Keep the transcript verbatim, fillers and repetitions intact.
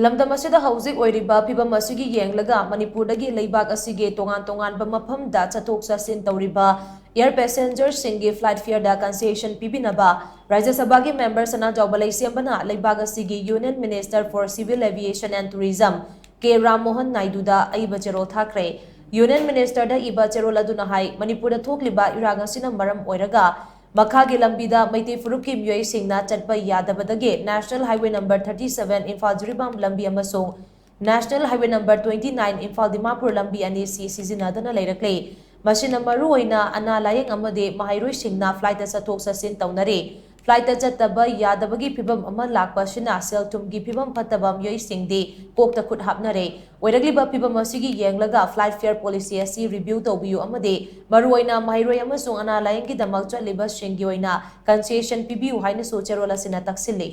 ꯂꯝꯗꯝ ꯑꯁꯤꯗ ꯍꯧꯖꯤꯛ ꯑꯣꯏꯔꯤꯕ ꯐꯤꯕꯝ ꯑꯁꯤꯒꯤ ꯌꯦꯡꯂꯒ ꯃꯅꯤꯄꯨꯔꯗꯒꯤ ꯂꯩꯕꯥꯛ ꯑꯁꯤꯒꯤ ꯇꯣꯉꯥꯟ ꯇꯣꯉꯥꯟꯕ ꯃꯐꯝꯗ ꯆꯠꯊꯣꯛ ꯆꯠꯁꯤꯟ ꯇꯧꯔꯤꯕ air passengerꯁꯤꯡꯒꯤ flight fareꯗ concession ꯄꯤꯕꯤꯅꯕ ꯔꯥꯖ꯭ꯌ ꯁꯚꯥꯒꯤ member ꯁꯅꯥꯖꯥꯎꯕ ꯂꯩꯁꯦꯝꯕꯅ ꯂꯩꯕꯥꯛ ꯑꯁꯤꯒꯤ Union Minister for Civil Aviation and Tourism ꯀꯦ ꯔꯥꯝ ꯃꯣꯍꯟ ꯅꯥꯏꯗꯨꯗ ꯑꯏꯕ ꯆꯦꯔꯣꯜ ꯊꯥꯈ꯭ꯔꯦ꯫ Union Ministerꯗ ꯏꯕ ꯆꯦꯔꯣꯜ ꯑꯗꯨꯅ ꯍꯥꯏ, ꯃꯅꯤꯄꯨꯔꯗ ꯊꯣꯛꯂꯤꯕ ꯏꯔꯥꯡ ꯑꯁꯤꯅ ꯃꯔꯝ ꯑꯣꯏꯔꯒ ꯃꯈꯥꯒꯤ ꯂꯝꯕꯤꯗ ꯃꯩꯇꯩ ꯐꯨꯔꯨꯞꯀꯤ ꯃꯤꯑꯣꯏꯁꯤꯡꯅ ꯆꯠꯄ ꯌꯥꯗꯕꯗꯒꯤ National Highway number thirty seven Imphal Jiribam ꯂꯝꯕꯤ ꯑꯃꯁꯨꯡ National Highway number twenty nine Imphal Dimapur ꯂꯝꯕꯤ ꯑꯅꯤꯁꯤ ꯁꯤꯖꯤꯟꯅꯗꯨꯅ ꯂꯩꯔꯛꯂꯤ꯫ ꯃꯁꯤꯅ ꯃꯔꯨꯑꯣꯏꯅ ꯑꯅꯥ ꯂꯥꯌꯦꯡ ꯑꯃꯗꯤ ꯃꯍꯩꯔꯣꯏꯁꯤꯡꯅ flightꯇ ꯆꯠꯊꯣꯛ ꯆꯠꯁꯤꯟ ꯇꯧꯅꯔꯤ꯫ Flightꯇ ꯆꯠꯇꯕ ꯌꯥꯗꯕꯒꯤ ꯐꯤꯕꯝ ꯑꯃ ꯂꯥꯛꯄ ꯑꯁꯤꯅ ꯁꯦꯜ ꯊꯨꯝꯒꯤ ꯐꯤꯕꯝ ꯐꯠꯇꯕ ꯃꯤꯑꯣꯏꯁꯤꯡꯗꯤ ꯀꯣꯛꯇ ꯈꯨꯠ ꯍꯥꯞꯅꯔꯦ꯫ ꯑꯣꯏꯔꯛꯂꯤꯕ ꯐꯤꯕꯝ ꯑꯁꯤꯒꯤ ꯌꯦꯡꯂꯒ flight fare policy ꯑꯁꯤ review ꯇꯧꯕꯤꯌꯨ ꯑꯃꯗꯤ ꯃꯔꯨꯑꯣꯏꯅ ꯃꯍꯩꯔꯣꯏ ꯑꯃꯁꯨꯡ ꯑꯅꯥ ꯂꯥꯌꯦꯡꯒꯤꯗꯃꯛ ꯆꯠꯂꯤꯕꯁꯤꯡꯒꯤ ꯑꯣꯏꯅ concession ꯄꯤꯕꯤꯌꯨ ꯍꯥꯏꯅꯁꯨ ꯆꯦꯔꯣꯜ ꯑꯁꯤꯅ ꯇꯛꯁꯤꯜꯂꯤ꯫